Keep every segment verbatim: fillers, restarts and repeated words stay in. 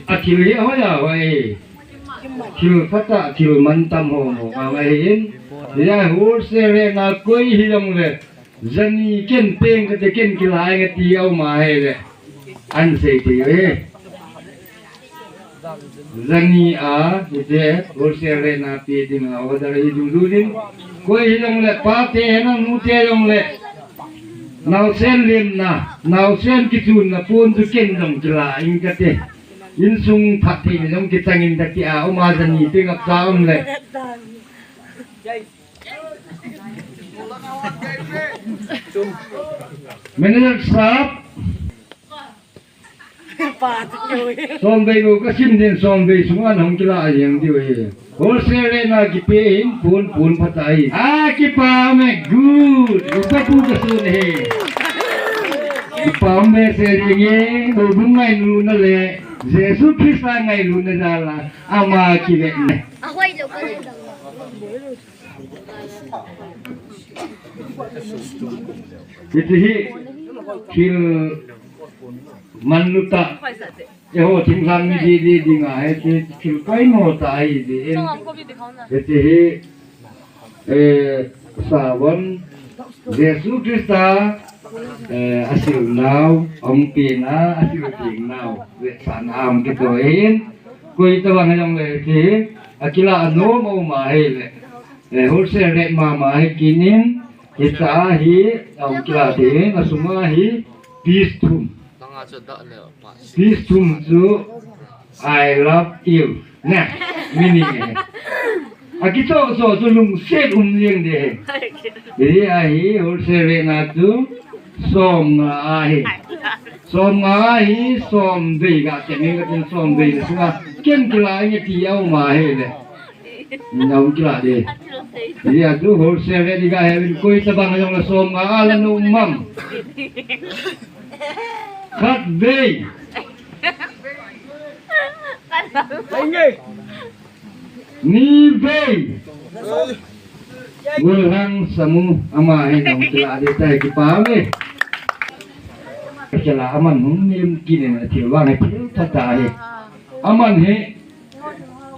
A thil hi ahoiya hoi. Thil phatah, thil mantam ho mo ka ngai hin. Hiya wholesale rate na koi hijongle, jani ken peng kate ken kila inge ti aum ahile, ahin sei thei e. Jani a, hiti wholesale rate na pe dinga order hi dungjuiyin. Koi hijongle, pate henlang nute jongle, naosen lemna, naosen kichunna pon chu ken jong kila inge kati. Insung phattheina jong kichang inge kati a, aum a jani peng apcha aum le. Manager sahab, somvei bou kasim din, somvei sunga nahung kila jeng diu ahi. Wholesale rate na kipe hin pon, pon phatah ahi. A, kipa ume, good. Upa pu kasun ahi. Kipa ume, se ding e, houbung ngailutna le Jesu Christa ngailutna jal a ama kivetna. Hiti hi thil manlu tah. Eiho thinglhang mi didi dinga hiti thil poimo tah ahi din. Hiti hi, eh, savon, Jesu Christa, eh, asilnau, ahungpena, asil tengnau, vetsahna a um kiti ahin. Koi tabang hijongle hiti hi akilah nom aum ahile, eh, wholesale rate mama hi kit in, hiche a hi ahung kilah thei in, asunga hi piece thum. Piece thum chu I love you. Na, meaning e. Akichoh choh chu lungset um jeng ding ahi. Hiti ahi, wholesale rate na chu somnga ahi. Somnga ahi, somvei ga chem inge katin, somvei le sunga ken kila inge ti aum ahile, nahung kila ding. Hiti a chu wholesale rate ga he uvin, koi tabang jongle somnga a la nom am? Khatvei. Nivei. Golhang Samu, ama hi nahung kila ding tai, kipa ume. Kila aman hung nem kit in, athil vang hi thil phatah ahi. Aman hi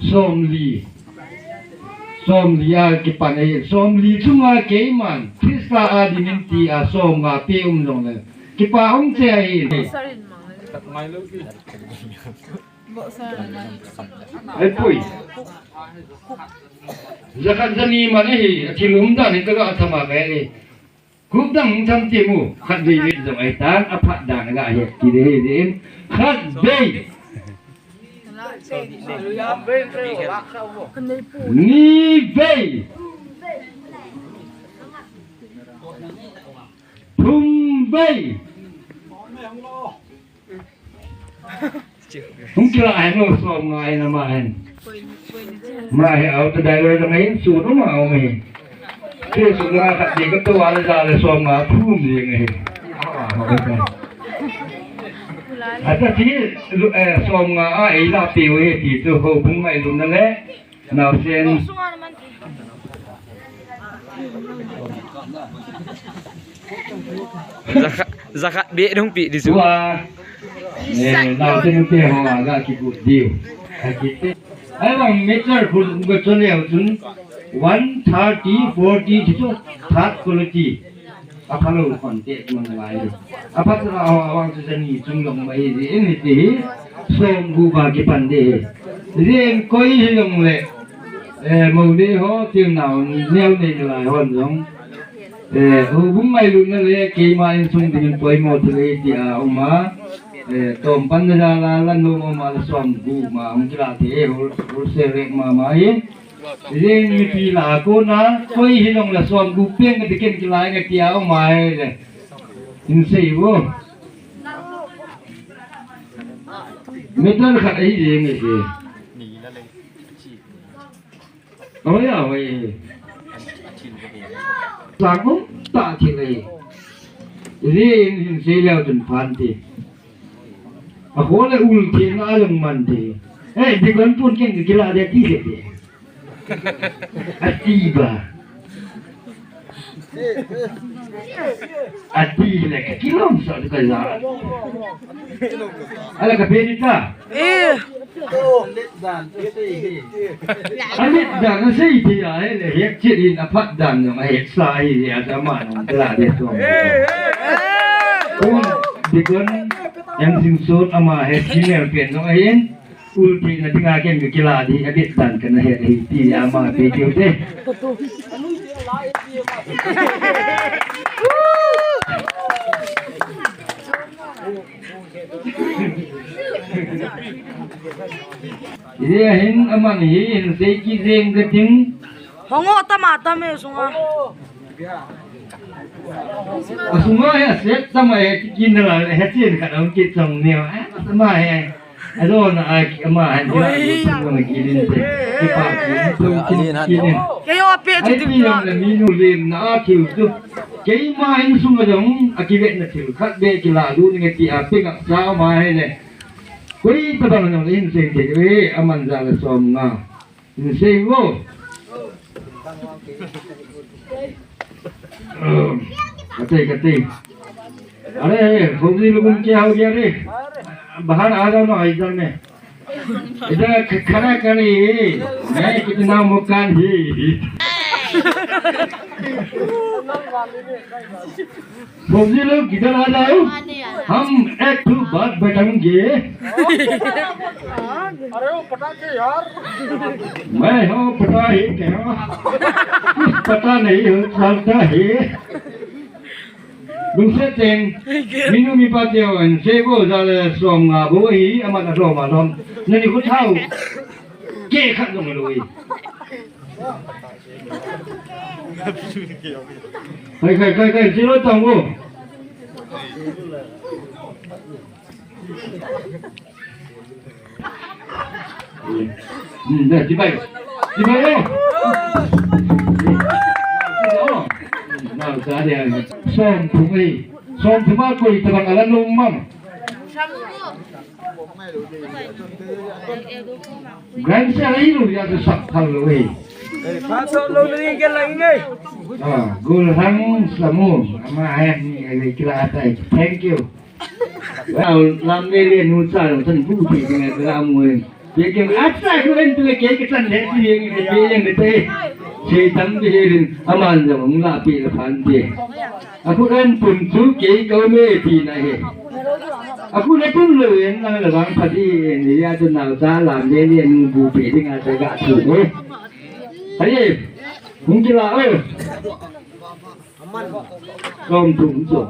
somli. Somli a kipan ahi, somli chunga keiman Christa a dingin tia somnga pe um jongle, kipa um cheh ahi. Ahipoi. Jakhat jani man ahi, athil umdan hi kaga thama kahe. Khup dang hung tham temu, khatvei vei jong ahitan, aphat dan aga het kit ahi jin. Khatvei. Nivei. Thumvei. Hung kila hen lo, somnga ahin ama hin. Ama hi auto driver dang ahin, sun uma um ahin. Kei sun nga khat ding kato a le ja le somnga thum ding ahi. Ata ti, eh, somnga a eila peh u ahi ti chu houbung ngailutna le naosen. Jakhat, jakhat beh dong pi di chu. Tua, eh, naosen te ho aga kigot diu. Akite. Ahivang meter bul ga chon leu chun one thirty, forty ti chu third quality. Aphalou contact man lai. Aphat la ho awang chu jani chung jong mai jin hiti hi. Somgup a kipan ding ahi. Jin koi hijongle, eh, mou nei ho, thil nao neo nei lai hon jong, eh, houbung ngailutna le keima insung dingin poimo thil ahi tia um a, eh, tom pan na jal a la nom um a la somgup ma hung kila thei, whole, wholesale rate mama hi. Jin mipi lah a kona, koi hijongle somgup peng kati ken kila inge tia um ahile, hin sei vo. Meter khat ahi jeng e. Ahoi, ahoi. Sang um tah thil ahi. Jin hin sei leu chun phan ti. Akho le ul thei na jong man thei. Eh, dikon pun ken kila de ti de. Ati ba. Ati le ka kilom sa ka ja. Ala ka beni ta. Eh. Alet dan asei thei a, ahile het chet in aphat dan jong ahet sa ahi, aman jong tela de so. Kun dikon yang sing sot ama het kinel pen jong ahin. Ulpi na dinga ken ka kila di, alet dan kana het ahi ti ama pe keu te. Ijeh hin aman hi hin sei kijeng ka ting. Hong o tama tame sunga. Asunga he set tama he kikin la he chin ka dong ki chong neo. Tama he. Alo na a ki ama han ki na ki sung na ki din te. Ki pa ki to ki ni. Ke yo pe chu ti. Ai ti yong na mi nu lim na a ki tu. Keima insung a jong a kivetna thil khat beh kila lu ni nge ti a pe ngap sa ma he le. Koi tabang jong le insei te ve aman ja le som nga. Insei vo. Kate, kate. अरे, अरे, फौजी लोगों क्या हो गया रे? बाहर आ जाओ ना इधर में। इधर ख-, खड़ा कर, ये मैं कितना मकान है। फौजी लोग इधर आ जाओ, हम एक ठो बात बताएंगे। अरे वो पटाखे यार। मैं हूँ पटाखे क्या? कुछ पता नहीं हो सकता है। Lungset teng, minu mipa teu insei vo ja le som nga bou hi, aman a lom a lom. Nani khu thau. Ke khat jong lou hi. Kai, kai, kai, kai, zero tang vo. Hmm, dah, cibai. Cibai, oh. Oh. Nah, udah dia. Som thum ei. Som thum a koi tabang a la nom mam. Grand sale hi lu ya tu sak thal lu ei. Pasal lu ni ke lang ni. Ah, gul hang samu. Ama ayah ni, eh, kila atai. Thank you. Well, lam le le nu cha lo tan bu ti ngai ka mu. Ye ke a cha ku en tu ke ke tan le ti ye ke ke ye ke te. Che tam ti ye rin aman lo la pi la phan ti. A ku en pun chu ke ko me ti na he. A ku le pun lo en na la bang pha ti ni ya tu na cha lam le le nu bu pi ding a cha ga tu ne. Hai ye. Hung ki la o. Kom tum cho.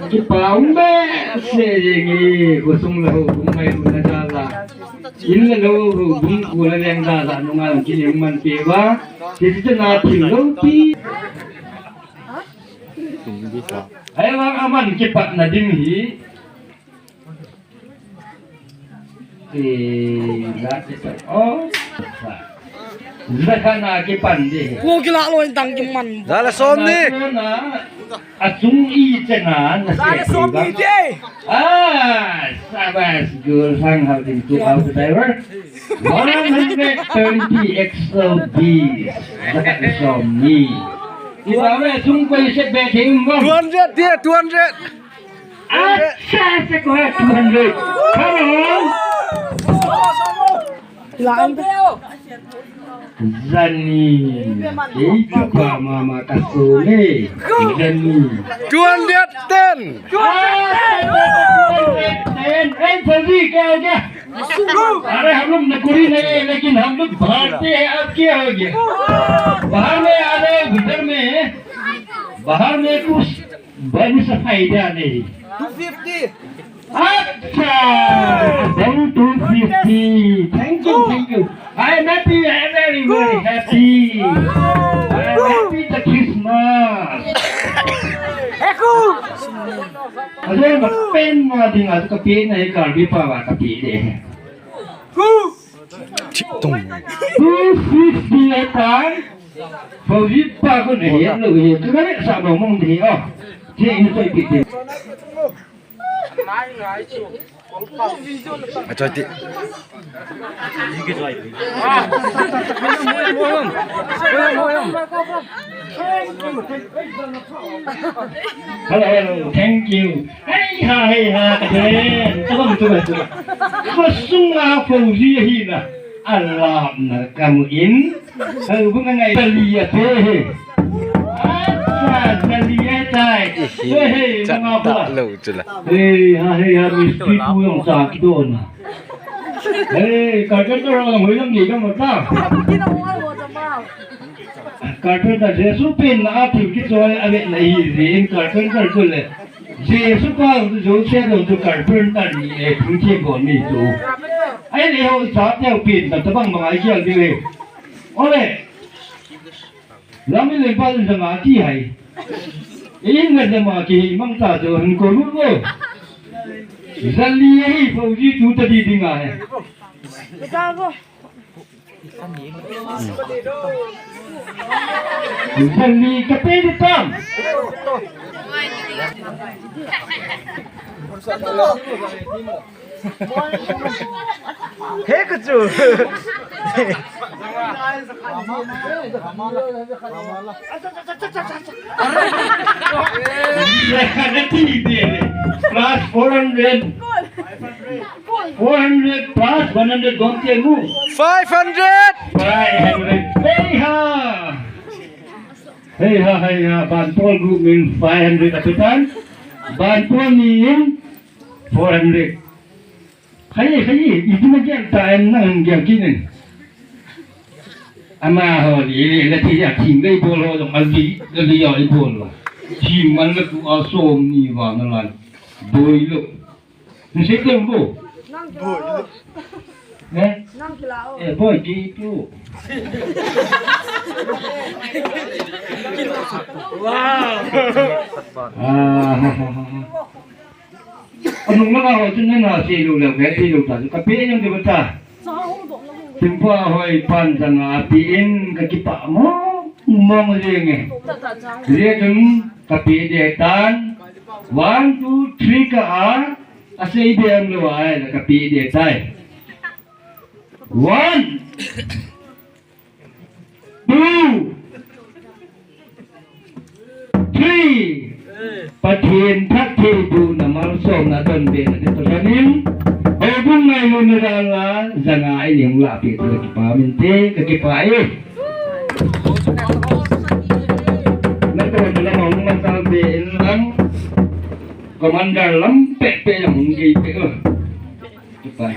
Kipa um behseh jeng e, khosung le houbung mai lutna jal a. In le lou houbung kho le leng jal a nunga kilim man peh uva. Hiche chun a thil loupi. Ahivang aman kipatna ding hi. Eh, la te sa. Oh. Zakhat na kipan ding. Ko kila lou in tang kiman. Za le som ni. Achung i chena na. Za le som ni de. Ah, sabas, gul sang hal din tu hal driver. One hundred twenty X L B. Zakhat na som ni. Iba me sung koi se be thing bom. Two hundred de, two hundred. Acha, acha, ko hai two hundred. Come on. Zani. Ei, tu pa mama ka so le. Zani. Two hundred ten. Acha, two hundred ten. Ei, jaldi, kya ho gaya? अरे, हम लोग नकुरी नहीं है, लेकिन हम लोग भारतीय है। अब क्या हो गया? बाहर में आ रहे, भीतर में है। बाहर में कुछ बन फायदा नहीं। Two fifty. अच्छा, two fifty. Thank you, thank you. I am happy, I am very, very happy. I am happy the Christmas. Ajo ma pen ma ding a ka pe na ka bi pa wa ka pe de. Two fifty a tan. Fo vi pa ko ne lo ye. Ka ne sa mo mong de o. Je in so pi de. Achoi ti. Hello, hello, thank you. Hei ha, hei ha, ka den. Tabang tu ba tu. Ko sunga ko ri hi na. Alam na kamu in. Hei, bunga ngai tali ya te he. Acha, tali ya tai. Hei, hei, bunga ba. Lo chula. Hei ha, hei ha, misti pu yong sa ki don. Hei, carpenter ho, hoi lang ni ka mo ta. Carpenter Jesu pen na a thil kichoi a ve na hi ri in carpenter tu le. Jesu pa tu Joseph tu carpenter ni e thil ki go ni tu. Ai le ho sa te pen ta tabang bang ai kial di le. Ole. Lami le pa tu janga ki hai. In na jama ki mang ta tu han ko lu lo. Zali hi fo ji tu ta di di nga hai. Zali ka pe di tam. He ka chu. Plus four hundred. Four hundred plus one hundred gom ke mu. Five hundred. Five hundred. Hei ha. Hei ha, hei ha. Ban Paul group min five hundred apitan. Ban Paul ni in four hundred. Khai, khai, itina gel ta en nang gel kinin. Ama ho ni, ni, na ti ya thim dei bol ho, jong ali, ali ya i bol lo. Thim man la tu a som ni va na lan. Boi lo. Ni se tem bo. Boi lo. Eh? Eh, boi ki tu. Wow. Ah, ha, ha, ha, ha. Anung lama ho chun nana sei lou leu, ve sei lou ta, ka pe jong ding ta. Thingpha hoi pan janga pe in ka kipah mong mong jeng e. Hijeh chun ka pe ding tan. One, two, three ka a, asei ding lou a, ka pe ding tai. One. Two. Three. Pathen phattheibohna malsomna donbutna ding Pathen in. Houbung ngailutna jal a, janga in hung lahpeh toh kipah in te, ka kipah e. Natoh lam a hung masal be in lang. Commander lam pehpeh jong hung gei peh o. Goodbye.